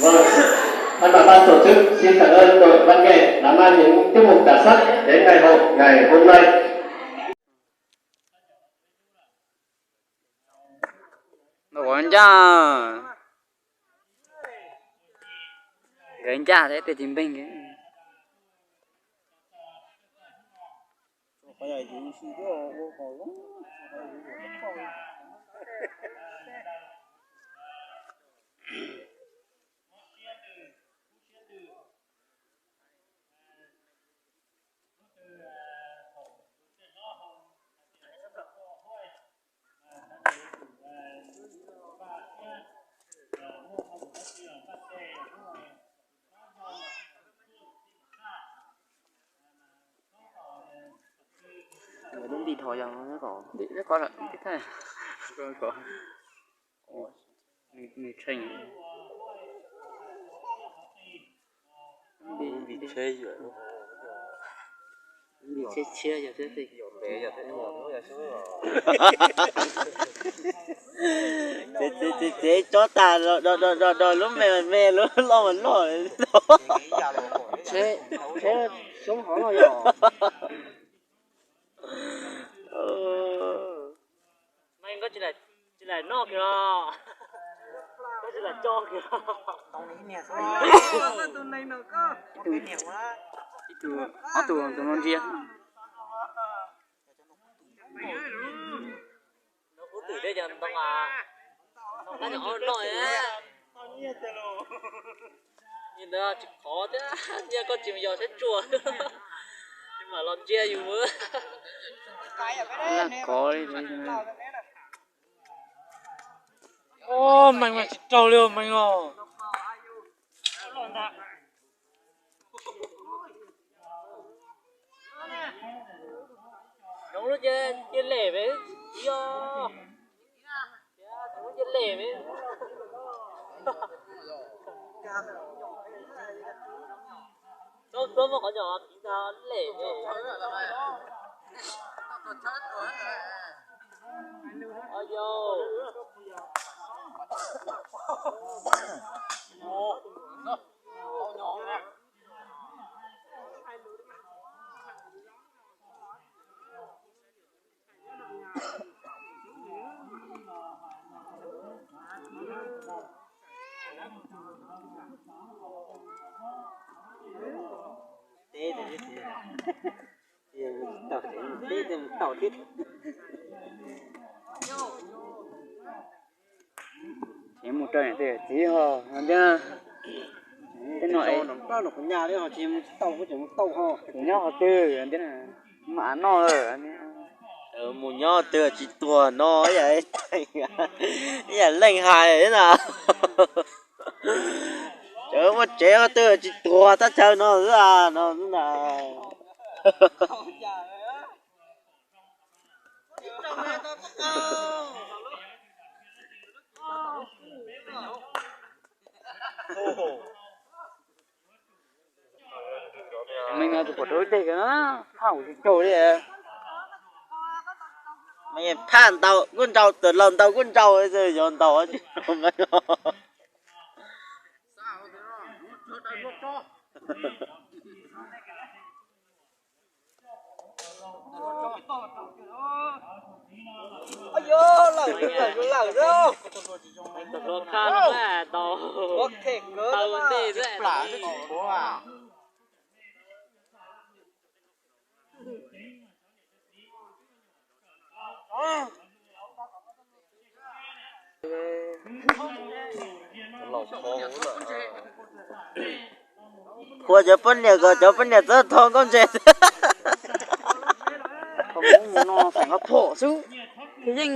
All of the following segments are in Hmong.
Thay mặt ban tổ chức xin cảm ơn đội văn nghệ đã mang những tiết mục đặc sắc đến ngày hội, ngày hôm nay. Ua ncaj, nkawd ncaj thiab tiag, tsis npeeg. Ntim thov yog ntim kom, ntim kom, ntim thaj kom nws, nws tshee. Ntim tsheb, ntim tsheb tshiab yog thiab. Tsev, tsev, tsev tsob tag, do, do, do, do lub me me lub loj mas loj. Tsheb, tsheb xyoob hov no yog. Tsis lam noj kiag los, koj tsis lam co kiag los. Ib tug, ob tug tus no ntsia. Kub twm dej cov ntoo a, ntoo qab nyuam qhuav noj, nyias ntawd tsis qhov thiab, nyias koj tsis mus yos sab tsuas, tsis mam los ntsia yus. Laj kov li. Meej mas tsis raug li meej os. Nyob lub cia lem me txiv os. Lub cia lem me. Txhob muab qhov nyom piv ntag lem me. Yog. Tau thiab. Tsev mus rau niam tej txiv ho no thiab. Tej no es tsis nyob qhov twg thiab, mam noj lawm. Mus nyob twg tsis tuag no ib yam leej hais na. Cov muaj tsev qhov twg tsis tuag tab chaw no xwb no xwb na. Meej no tus pom rau lub teg no, phaj kuv tsis caug li. Phaj ntau kuj nrau, tus laus ntau kuj nrau, yog ntau tsis ntau. Qhuas cov poj niam kom cov poj niam txhob tho nkauj ntses. Mus no feem qhov phom xwb, yeej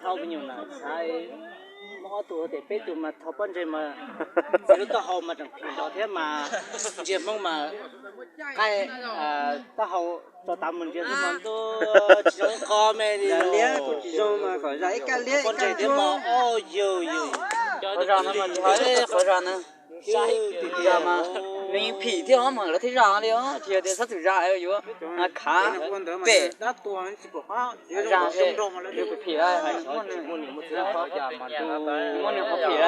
thau me nyuam na, muab ob tug tes peb tug mas thau pob ntseg mas lub taub hau mas tseem phim zog thiab mas ntsiag Hmoob mas qaij taub hau tso tav mus ntsiag xwb mas ntuj tsis zoo qho me li. Liab kuj tsis zoo mas kom zam ib kab liab ib kab ntsuab. Qhov zog no mas tsis ho ib qhov zog na. Zog mas Nws yeej phim thiab os, mas lawv thiaj zam li os, tsis yog tias txhob txwm zam yuav khav pem. Zam he, yus phim phim, muaj nws qhov phim.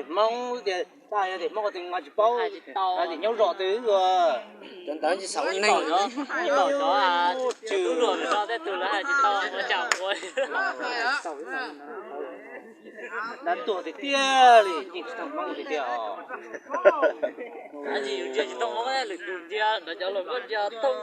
Hmoob tias, tab yog tias Hmoob ua tes nqa tsis paub, hais tias nyob zos twg ua. Cov ntawd tsis xav ua neeg. Dab tuag tiag tiag li, yeej tsis thooj Hmoob tiag tiag os. Tsis thooj Hmoob, lwm tus ntsia ntawd cov hluas nkauj ntsia thooj.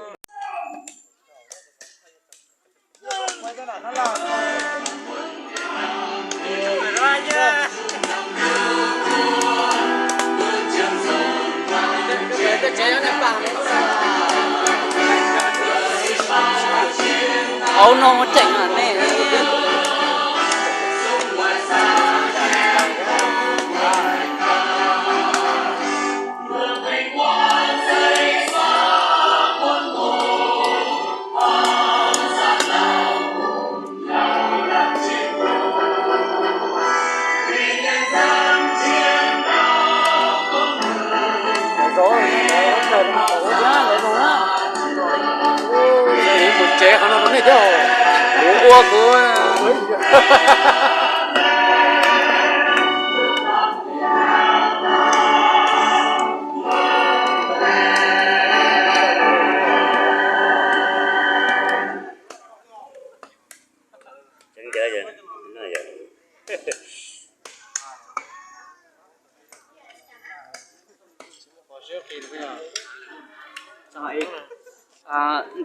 Hauv no tseem nej. Mus tsev qhov no rau nej thiab, kuv ua kuv.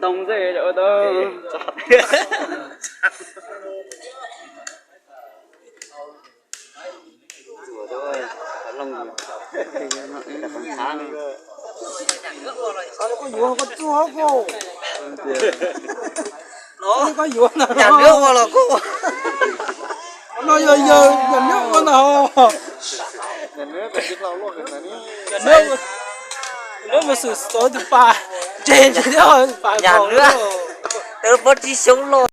Ntoo xwb ua tau. Koj yuav, koj txuag koj. Koj yuav na. Yam nws ua los koj ua. No yog yawg yam nws ua na. Nws mus xwm xov tus pas, ces ntshe tus pas yam nws twb pab tsis xyoob los.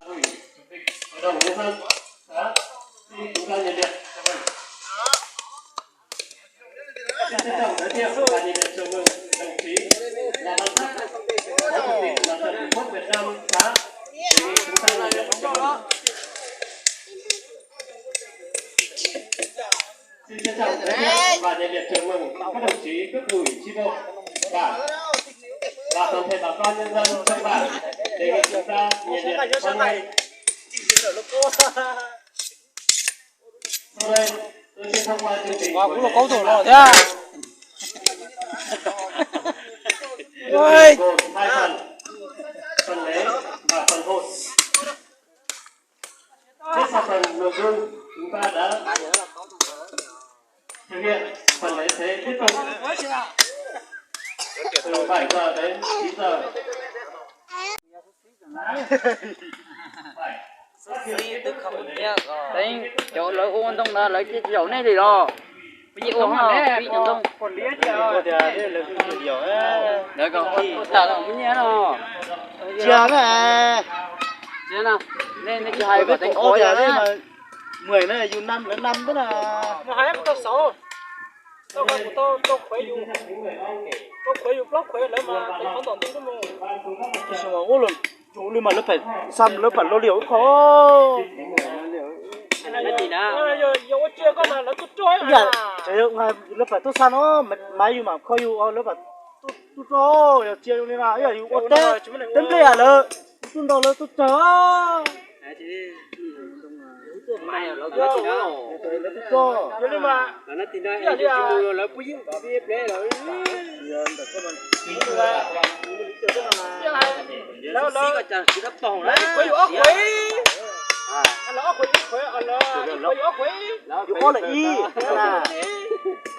Xin trân trọng giới thiệu và nhiệt liệt chào mừng đồng chí Lò Văn Thất, Phó Chủ tịch Mặt trận Tổ quốc Việt Nam xã. Đề nghị chúng ta nhiệt liệt chào mừng. Xin trân trọng giới thiệu và nhiệt liệt chào mừng các đồng chí cấp ủy chi bộ bản và toàn thể bà con nhân dân trong bản. Đề nghị chúng ta nhiệt liệt hoan nghênh. Sau đây, tôi xin thông qua chương trình buổi lễ khai mạc. Chương trình gồm hai phần, phần lễ và phần hội. Tiếp sau phần nội dung, chúng ta đã thực hiện phần lễ tế tiếp tục từ bảy giờ đến chín giờ. Cov lawv ua ntoo ntawd lawv cia tsis zaum nej li los? Peb yeej ua peb cov ntoo. Lawv kom ua tawm peb nyiaj no. Cia na. Nej tsis hais kom teev qhuav yus na. Mười na, yus năm lawv năm thế nào? Tau qhuav yus, tau qhuav yus plaub qhuav lawv mas teev qhuav ntom nti xwb mus. Tab sis mas ua li mas lawv pam xa lawv pam lo liam ib qho. Yog ua cia koj mas lawv tuaj rog ib yam, lawv pam tuaj xa no, mas yus mam kho yus, lawv pam tuaj rog, yog cia li mas ib yam yus ua teb, teb nplej lawv tuaj ntaus lawv tuaj tsawg. Lawv tuaj rog. Yog li mas, yog li mas, lawv pw yeej ntov peb pleb lawm. Lawv ob qhuav yus ob qhuav, lawv ob qhuav yus ob qhuav, yus ob lawm ib. Tab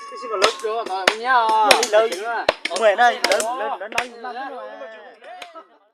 sis mas lawv, lawv, lawv, lawv, lawv,